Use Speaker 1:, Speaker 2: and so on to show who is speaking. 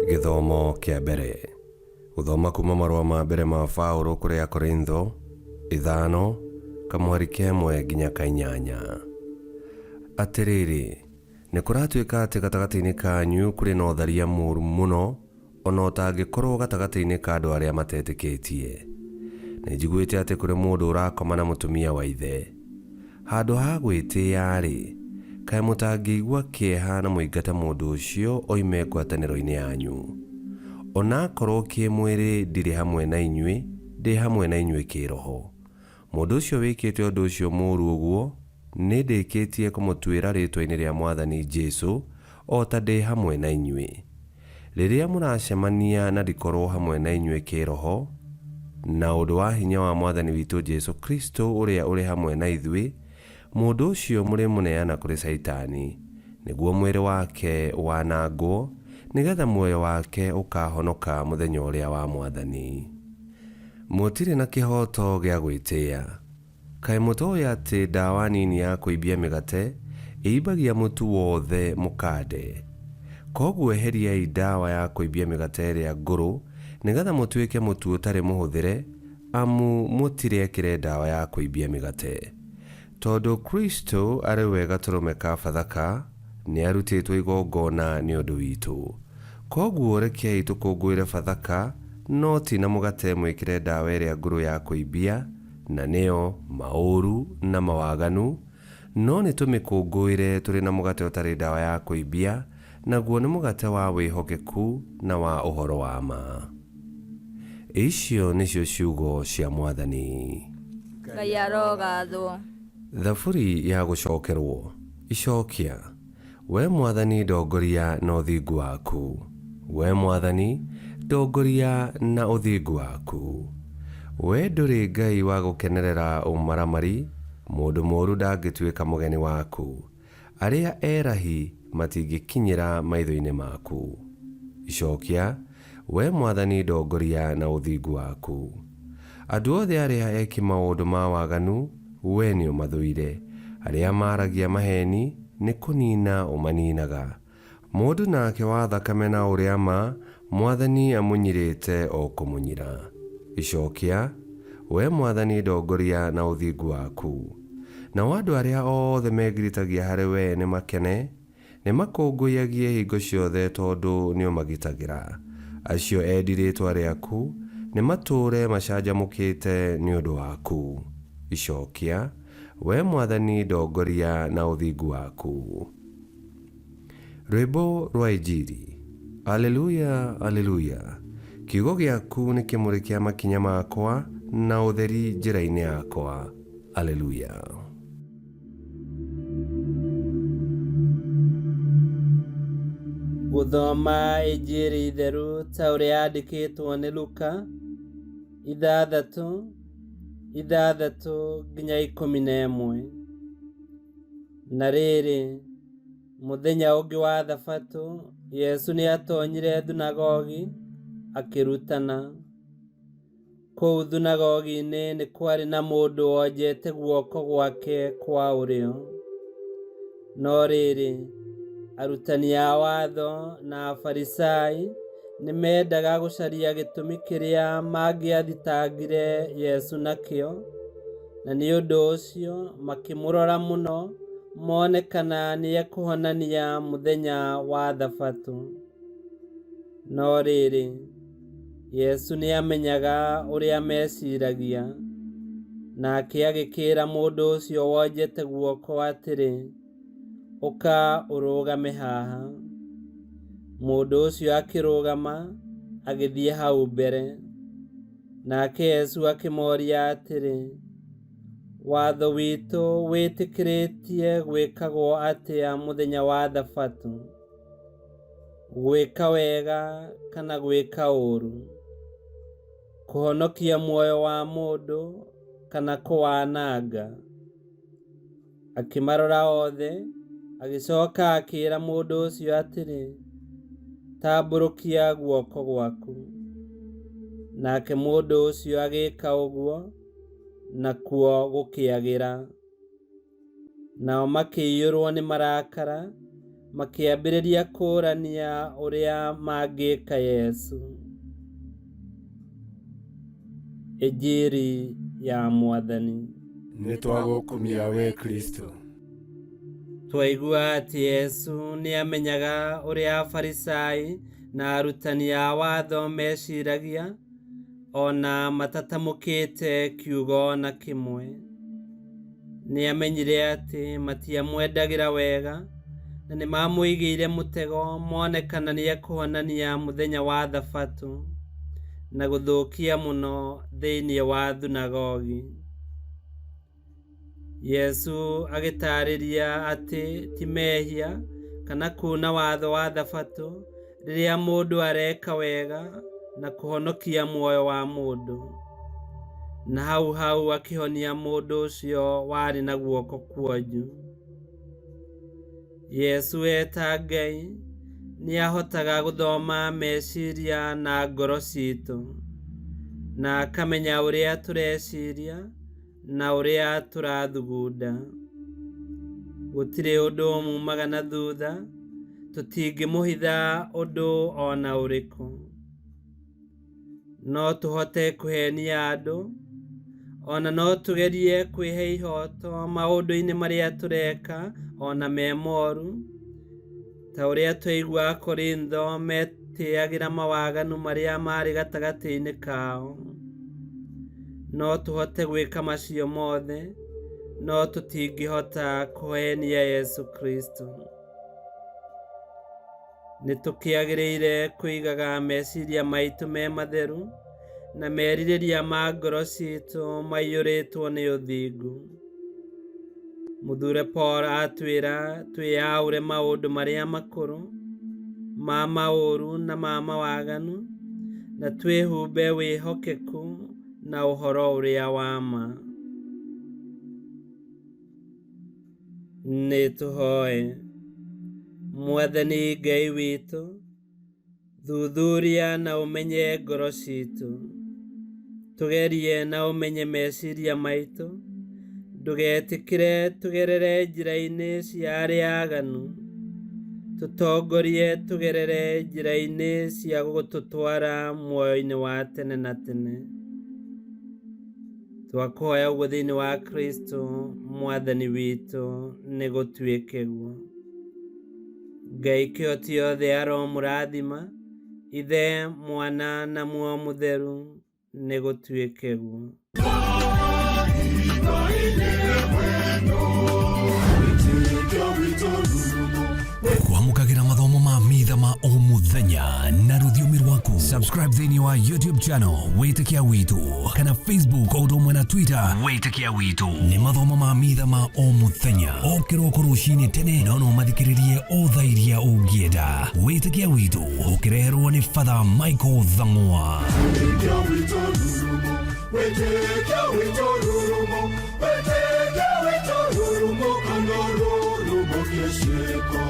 Speaker 1: Gĩthomo kĩa mbere. Gũthoma kuma marũa ma mbere ma Paũlũ kũrĩ Akorintho, ithano, kamũhari ka ĩmwe nginya ka inyanya. Atĩrĩrĩ, nĩ kũratuĩka atĩ gatagatĩ-inĩ kanyu kũrĩ na ũtharia mũũru mũno, o na ũtangĩkorũo gatagatĩ-inĩ ka andũ arĩa matetĩkĩtie. Nĩ njiguĩte atĩ kũrĩ mũndũ ũrakoma na mũtumia wa ithe. Handũ ha gwĩtĩa-rĩ, kaĩ mũtangĩigua kĩeha na mũingate mũndũ ũcio oime ngwatanĩro-inĩ yanyu? O na akorũo kĩĩmwĩrĩ ndirĩ hamwe na inyuĩ, ndĩ hamwe na inyuĩ kĩĩroho. Mũndũ ũcio wĩkĩte ũndũ ũcio mũũru ũguo, nĩndĩkĩtie kũmũtuĩra rĩĩtwa-inĩ rĩa Mwathani Jesu, o ta ndĩ hamwe na inyuĩ. Rĩrĩa mũracemania na ndikorũo hamwe na inyuĩ kĩĩroho, na ũndũ wa hinya wa Mwathani witũ Jesu Kristo ũrĩa ũrĩ hamwe na ithuĩ, mũndũ ũcio mũrĩmũneana kũrĩ Shaitani, nĩguo mwĩrĩ wake wanangwo, nĩ getha muoyo wake ũkaahonoka mũthenya ũrĩa wa Mwathani. Mũtirĩ na kĩhooto gĩa gwĩtĩa. Kaĩ mũtoĩ atĩ ndawa nini ya kũimbia mĩgate ĩimbagia mũtu wothe mũkande? Kwoguo eheriai ndawa ya kũimbia mĩgate ĩrĩa ngũrũ, nĩ getha mũtuĩke mũtu ũtarĩ mũhũthĩre, amu mũtirĩ ekĩre ndawa ya kũimbia mĩgate. Tondũ Kristo arĩ we Gatũrũme ka Bathaka, nĩarutĩtwo igongona nĩ ũndũ witũ. Kwoguo rekei tũkũngũĩre Bathaka, no ti na mũgate mwĩkĩre ndawa ĩrĩa ngũrũ ya kũimbia, na nĩyo maũũru na mawaganu, no nĩtũmĩkũngũĩre tũrĩ na mũgate ũtarĩ ndawa ya kũimbia, naguo nĩ mũgate wa wĩhokeku na wa ũhoro wa ma. Icio nĩcio ciugo cia Mwathani.
Speaker 2: Ngai arogathwo.
Speaker 1: Thaburi ya gũcokerwo. Icokia. Wee Mwathani ndongoria na ũthingu waku. Wee Mwathani ndongoria na ũthingu waku. Wee ndũrĩ Ngai wa gũkenerera ũmaramari, mũndũ mũũru ndangĩtuĩka mũgeni waku. Arĩa erahi matingĩkinyĩra maitho-inĩ maku. Icokia, Wee Mwathani ndongoria na ũthingu waku. Andũ othe arĩa eki maũndũ ma waganu, wee nĩũmathũire, arĩa maaragia maheeni, nĩ kũnina ũmaninaga. Mũndũ nake wa thakame na ũrĩa ma, Mwathani amũnyirĩte o kũmũnyira. Icokia, Wee Mwathani ndongoria na ũthingu waku. Nao andũ arĩa othe megiritagia harĩ wee nĩmakene, Nĩmakũngũyagie hingo ciothe tondũ nĩũmagitagĩra. Acio endi rĩĩtwa rĩaku, nĩmatũũre macanjamũkĩte nĩ ũndũ waku. Icokia, Wee Mwathani ndongoria na ũthingu waku. Rwĩmbo rwa Injiri. Aleluya, Aleluya. Kiugo gĩaku nĩ kĩmũrĩ kĩa makinya makwa na ũtheri njĩra-inĩ yakwa. Aleluya.
Speaker 3: Gũthoma Injiri theru ta ũrĩa yandĩkĩtwo nĩ Luka, ithathatũ, ithathatũ nginya 11. Na rĩrĩ, mũthenya ũngĩ wa Thabatũ, Jesũ nĩatonyire thunagogi akĩrutana. Kũu thunagogi-inĩ nĩ kwarĩ na mũndũ wonjete guoko gwake kwa ũrĩo. No rĩrĩ, arutani a watho na Afarisai nĩ meendaga gũcaria gĩtũmi kĩrĩa mangĩathitangire Yesu nakĩo, na nĩ ũndũ ũcio makĩmũrora mũno mone kana nĩekũhonania mũthenya wa Thabatũ. No rĩrĩ, Jesũ nĩamenyaga ũrĩa meciragia, nake agĩkĩĩra mũndũ ũcio wonjete guoko atĩrĩ, Ũka ũrũgame haha. Mũndũ ũcio akĩrũgama, agĩthiĩ hau mbere. Nake Jesũ akĩmoria atĩrĩ, Watho witũ wĩtĩkĩrĩtie gwĩkagwo atĩa mũthenya wa Thabatũ? Gwĩka wega kana gwĩka ũũru, kũhonokia muoyo wa mũndũ kana kũwananga? Akĩmarora othe, agĩcoka akĩĩra mũndũ ũcio atĩrĩ, Tambũrũkia guoko gwaku. Nake mũndũ ũcio agĩka ũguo, nakuo gũkĩagĩra. Nao makĩiyũrwo nĩ marakara, Makĩambĩrĩria kũũrania ũrĩa mangĩka Yesu. Injiri ya Mwathani.
Speaker 4: Nĩ twagũkumia we Kristo.
Speaker 3: Twaigua atĩ Yesu nĩamenyaga ũrĩa Afarisai na arutani a watho meciragia, ona matatamũkĩte kiugo na kĩmwe. Nĩamenyire atĩ matiamwendagĩra wega, na nĩmamũigĩire mũtego mone kana nĩekũhonania mũthenya wa Thabatũ, na gũthũkia mũno thĩinĩ wa thunagogi. Yesu agĩtaarĩria atĩ ti mehia kana kuuna watho wa Thabatũ rĩrĩa mũndũ areka wega na kũhonokia muoyo wa mũndũ. Na hau hau akĩhonia mũndũ ũcio warĩ na guoko kuonju. Yesu eta Ngai nĩahotaga gũthoma meciria na ngoro citũ, na akamenya ũrĩa tũreciria na ũrĩa tũrathugunda. Gũtirĩ ũndũ mumaga na thutha, tũtingĩmũhitha ũndũ ona ũrĩkũ. No tũhote kũhenia andũ, ona no tũgerie kwĩhe ihooto maũndũ-inĩ marĩa tũreka ona me moru, ta ũrĩa twaigua Akorintho metĩagĩra mawaganu marĩa marĩ gatagatĩ-inĩ kao. No tũhote gwĩka macio mothe, no tũtingĩhota kũhenia Yesu Kristo. Nĩtũkĩagĩrĩire kũigaga meciria maitũ me matheru na merirĩria ma ngoro citũ maiyũrĩtwo nĩ ũthingu. Mũthure Paul atwĩra twĩyaũre maũndũ marĩa makũrũ, ma maũru na ma mawaganu, na twĩhumbe wĩhokeku na ũhoro ũrĩa wa ma. Nĩtũhoe. Mwathani Ngai witũ, thuthuria na ũmenye ngoro citũ, tũgerie na ũmenye meciria maitũ, ndũgetĩkĩre tũgerere njĩra-inĩ cia arĩa aganu, tũtongorie tũgerere njĩra-inĩ cia gũtũtwara muoyo-inĩ wa tene na tene. Twakũhoya ũguo thĩinĩ wa Kristo Mwathani witũ, nĩgũtuĩke guo. Ngai kĩhoti yothe aromũrathima, Ithe, Mwana na Muoyo Mũtheru, nĩgũtuĩke guo.
Speaker 5: Kwamũkagĩra mathomo ma mitha ma o mũthenya na rũthiomi rwaku. Subscribe thĩinĩ wa YouTube channel Wĩtĩkia Witũ kana Facebook o ũndũ ũmwe na Twitter Wĩtĩkia Witũ. Nĩ mathomo ma mitha ma o mũthenya o kĩroko rũcinĩ tene, no no mathikĩrĩrie o thaa iria ũngĩenda. Wĩtĩkia Witũ ũkĩreherwo nĩ Father Michael Thang'wa.
Speaker 6: Wĩtĩkia witũ rurumo, wĩtĩkia witũ rurumo, wĩtĩkia witũ rurumo, kana rurumo kĩciko.